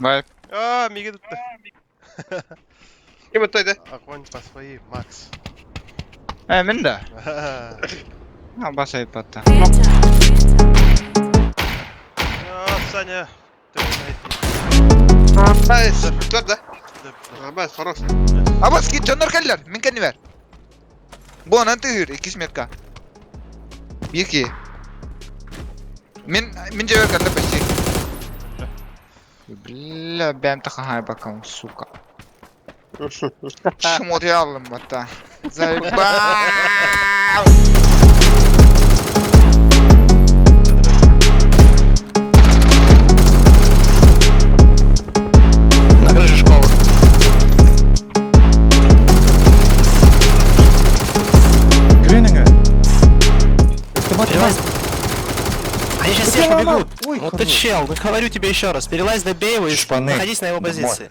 Вайп. А, миги тутта. Ким оттойда? Огонь по своим, Макс. Мин да. Бас айпатта. А, Саня. Ты Найс. Тур да? Абас, хорош. Абас, ки дьоннор кэллэр. Мин кэннибэр. Бу онон тыһыыр, иккис метка. Биир киһи. Мин мин дьиэбэр кэллэ почти. Бля, бэм тахаһаайбаккам, сука. Шмоты аллым батта. Заебал! На крыше школы. Грининга. Автомат Перелазь. Они сейчас все побегут. Ой, Вот ты хорош. чел, ну говорю тебе еще раз. Перелазь, добей его и Шпаны. находись на его Домой. позиции.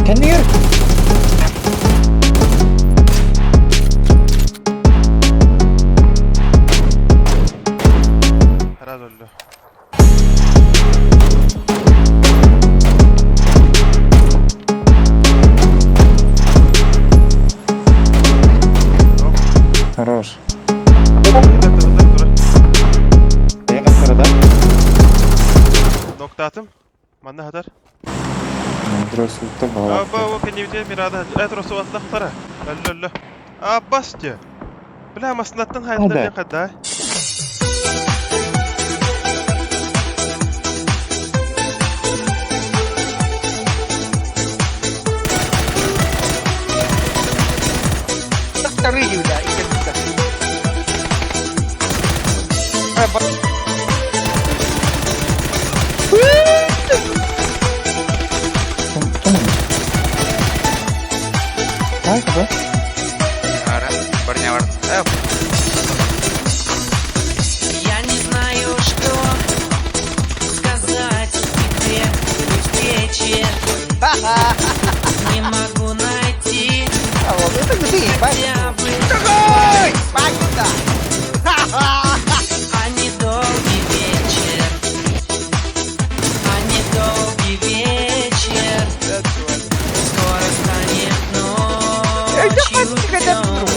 Кэннигэр. Раз өллө. Хорош. Я как да? Ноктатым. Манна хатар. Здравствуйте, Аба, о, кеневде мирада. Эт росу атлахтара. Өллө өллө. Аббас те. Бля, маснаттан хайдар Да. када. Вторые, бля, и кэлбиттэр. Так, да? Ара, барня бар. Я не знаю, что сказать тебе при встрече. Не могу найти хотя бы, Ой, паста! а не долгий вечер, а не долгий вечер. Скоро станет ночью темной.